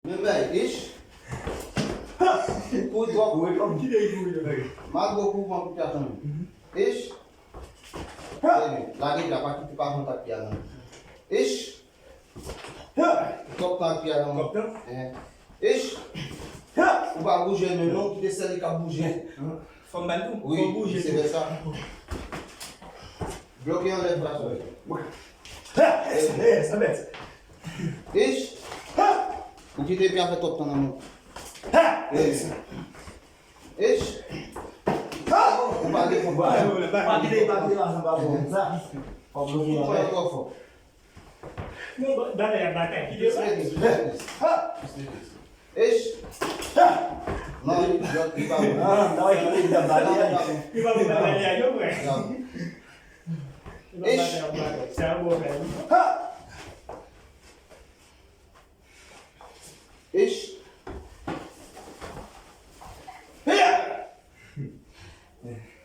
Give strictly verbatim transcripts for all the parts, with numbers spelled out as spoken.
Men bay, ich. Kouri twòp. Kouri twòp, kite l kouri, men. Malgre w kouri, w ap pran pou pya kanmenm. Ich. Lage pya, pa kite, pa pran tak pya, non. Ich. Twòp tan ak pya, non. Twòp tan? Eh. Ich. Ou pa bouje, men non, kite sèl li k ap bouje. Fò m ba l tou. Wi, fò bouje tou. Vice versa. Bloke anlè bra sa. Ha! Eh, sa bèt. Ich. Ha! Ou kite epi a fè twòp tan nan men. Ha! Eh. Ich. Ha! Ou pa gen konprann. Pa kite, pa kite la, sa pa bon. Sa. Fò bloke anlè. Ou pran twò fò. Non, ba-, batay ap batay. Kite sa. Plis, plis, plis. Ha! Plis, plis, plis. Eish! Ha! Non, li, li, li pa bon. Ah, non, li, li, li pa bon. Li pa bon batay a yo, frè. Non. Li pa batay ap batay. Se yon bon frè, wi. Ha! Eish! Hiya!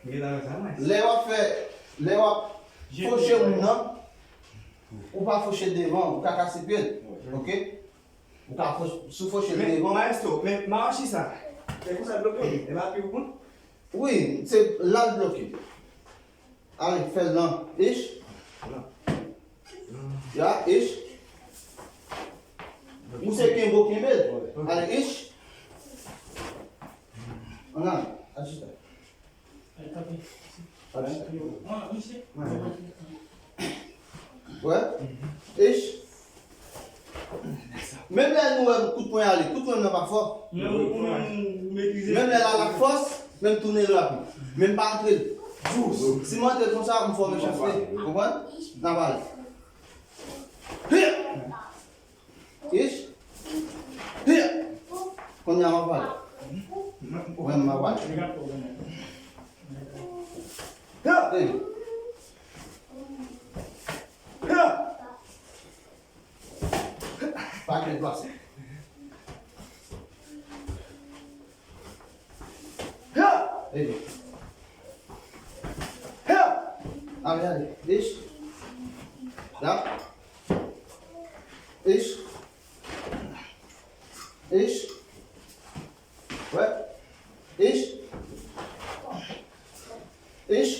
Lè w ap fè, lè w ap fòse moun nan, ou pa fòse devan, ou ka kase pye l. Ok? Ou ka fòse, si w fòse devan. Men, maestro, men mawachi sa, e konsa l bloke w, e pa pi ou pran? Wi, se la l bloke. Ale, fè l nan. Eish. Ya, eish. Ou se kenbe w kenbe l. Ale, eish. Ann ale, al chita. Al chita. Wè? Eish. Menm lè nou wè kout pwen ale, kout pwen nan pa fò. Menm lè l al ak fòs, menm tounen l rapid. Menm pa antre l. Dous. Si m antre l konsa, m fò mechanste. Konprann? N ap ale. Hi! Eish! Hi! Kounye a m ap ale. Mwen, m ap ale. Hi! Hey! Hi! Pa gen plas. Hey! Ale, ale. Eish. La. Eish. Eish. Wè. Eish. Eish.